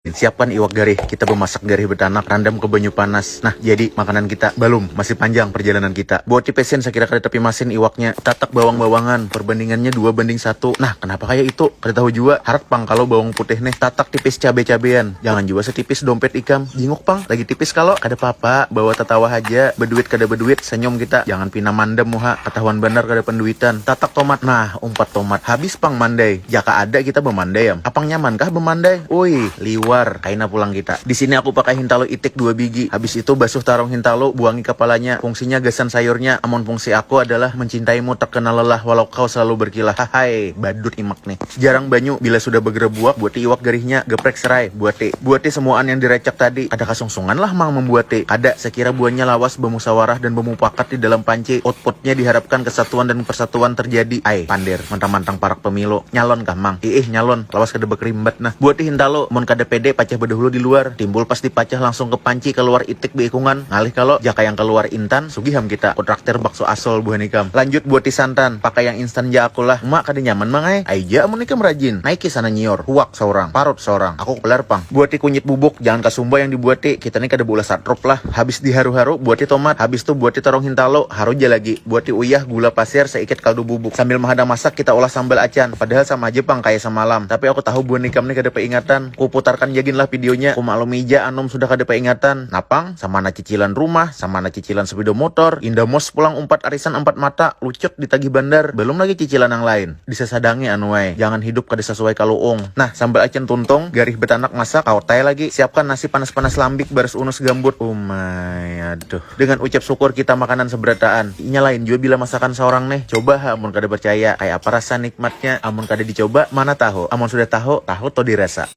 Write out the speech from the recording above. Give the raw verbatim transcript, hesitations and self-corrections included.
Siapkan iwak garih, kita bemasak garih betanak, randam ke banyu panas. Nah, jadi makanan kita balum, masih panjang perjalanan kita. Buat tipisin sakira kada tapi masin iwaknya, tatak bawang-bawangan, perbandingannya dua banding satu. Nah, kenapa kayak itu? Kada tahu jua. Harat pang kalau bawang putih nih, tatak tipis cabe-cabean. Jangan jua setipis dompet ikam. Jinguk pang, lagi tipis kalau kada papa, bawa tatawa haja. Beduit kada beduit, senyum kita. Jangan pina mandem muha, ketahuan banar kada penduitan. Tatak tomat, nah, umpat tomat. Habis pang mandai. Jaka ada kita bemandai am. Apang nyaman kah bemandai? Ui, liwar. Kaina pulang kita. Di sini aku pakai hintalo itik dua bigi. Habis itu basuh tarung hintalo, buangi kepalanya. Fungsinya gasan sayurnya. Amun fungsi aku adalah mencintaimu tak kenal lelah walau kau selalu berkilah. Hahai, badut imak nih. Jarang banyu, bila sudah begerebuak, buati iwak garihnya, geprek serai, buati. Buati semuaan yang direcek tadi. Kada kasungsungan lah mang membuati. Kada, sekira buannya lawas bemusawarah dan bemupakat di dalam panci, outputnya diharapkan kesatuan dan persatuan terjadi. Ai, pandir, mentang-mentang parak pemilu. Nyalon kah mang? Iih, nyalon. Lawas kada bekerimbat nah. Buati hintalo, mun kada pede, pacah bedahulu di luar. Timbul pas dipacah langsung ke panci, keluar itik beikungan. Ngalih kalo, jaka yang keluar intan, sugih am kita. Kutraktir bakso asol buhan ikam. Lanjut buati santan, pakai yang instan ja aku lah. Mak kada nyaman mang ai. Ai ja amun ikam rajin. Naiki sana nyiur, huak saurang, parut saurang. Aku kelar pang. Buati kunyit bubuk, jangan kasumba yang dibuati. Kita ni kada beulah satrup lah. Habis diharu-haru, buati tomat. Habis tu buati tarung hintalo, haru ja lagi. Buati uyah, gula pasir, seikit kaldu bubuk. Sambil mahadang masak, kita ulah sambal acan. Padahal sama aja pang kaya semalam. Tapi aku tahu buhan ikam ni kada peingatan. Kuputarkan ja gin lah videonya. Kumaklumi ja anum sudah kada peingatan. Napang, samana cicilan rumah, samana cicilan sepeda motor. Indamos pulang umpat arisan empat mata, lucut ditagih bandar. Belum lagi cicilan yang lain. Disesadangi anu ai, jangan hidup kada sesuai kaluung. Nah, sambal acan tuntung, garih betanak masak, kaotai lagi. Siapkan nasi panas-panas lambik, baras unus gambut. Umai, aduh. Dengan ucap syukur kita makanan seberataan. Inya lain jua bila masakan seorang nih. Coba ha, amun kada percaya. Kayak apa rasa nikmatnya? Amun kada dicoba, mana tahu. Amun sudah tahu, tahu to dirasa.